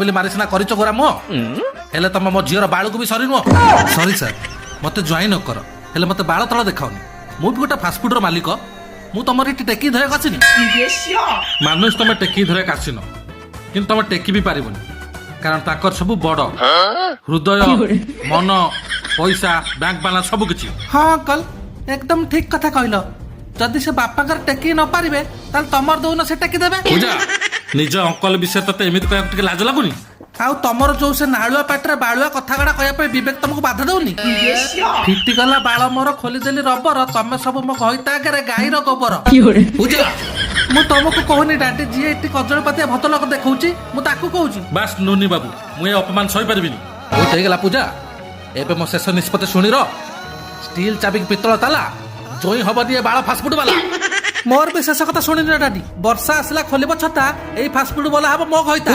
ବୋଲି ମାରି ସିନା କରିଛ ଗୋରା ମୁହଁ, ହେଲେ ତମେ ମୋ ଝିଅର ବାଳକୁ ବି ସରି ନୁହଁ। ସରି ସାର୍, ମତେ ଜ୍ୱାଇଁ ନ କର, ହେଲେ ମତେ ବାଳ ତଳ ଦେଖାଉନି। ମୁଁ ବି ଗୋଟେ ଫାଷ୍ଟଫୁଡର ମାଲିକ। ମୁଁ ତମର ଏଠି ଟେକି ଧରିବାକୁ ଆସିନି। ମାନୁଛି, ତମେ ଟେକି ଧରିବାକୁ ଆସିନ, କିନ୍ତୁ ତମେ ଟେକି ବି ପାରିବନି, କାରଣ ତାଙ୍କର ସବୁ ବଡ ହୃଦୟ, ମନ, ପଇସା, ବ୍ୟାଙ୍କ ବାଲାନ୍ସ, ସବୁ କିଛି। ହଁ ଅଙ୍କଲ, ଏକଦମ ଠିକ କଥା କହିଲ। ଯଦି ସେ ବାପାଙ୍କର ଟେକି ନ ପାରିବେ, ତାହେଲେ ତମର ଦଉନ, ସେ ଟେକି ଦେବେ। ପୂଜା, ନିଜ ଅଙ୍କଲ ବିଷୟରେ ତତେ ଏମିତି କହିବାକୁ ଟିକେ ଲାଜ ଲାଗୁନି? ଆଉ ତମର ଯୋଉ ସେ ନାଳୁଆ ପାଟିରେ ବାଳୁଆ କଥା ଗୁଡା କହିବା ପାଇଁ ବିବେକ ତମକୁ ବାଧା ଦଉନି? ଫିଟିଗଲା ବାଳ ମୋର, ଖୋଲିଦେଲି ରବର, ତମେ ସବୁ ମୋ ଘଇତା ଆଗରେ ଗାଈର ଗୋବର। ପୂଜା, ମୁଁ ତମକୁ କହୁନି ଡାଡି, ଯିଏ ଏଠି କଜଳ ପାତିଆ ଭଦ୍ରଲୋକ ଦେଖଉଛି, ମୁଁ ତାକୁ କହୁଛି। ବାସ୍ ନୁନି ବାବୁ, ମୁଁ ଏ ଅପମାନ ସହିପାରିବିନି। ବହୁତ ହେଇଗଲା ପୂଜା, ଏବେ ମୋ ଶେଷ ନିଷ୍ପତ୍ତି ଶୁଣିର। ଷ୍ଟିଲ୍ ଚାବିକି ପିତ୍ତଳ ତାଲା, ଜୋଇଁ ହବନି ଏ ବାଳ ଫାଷ୍ଟଫୁଡ ବାଲା। ମୋର ବି ଶେଷ କଥା ଶୁଣିନି ଡାଡି। ବର୍ଷା ଆସିଲା ଖୋଲିବ ଛତା, ଏଇ ଫାଷ୍ଟଫୁଡ ବାଲା ହବ ମୋ ଘଇତା।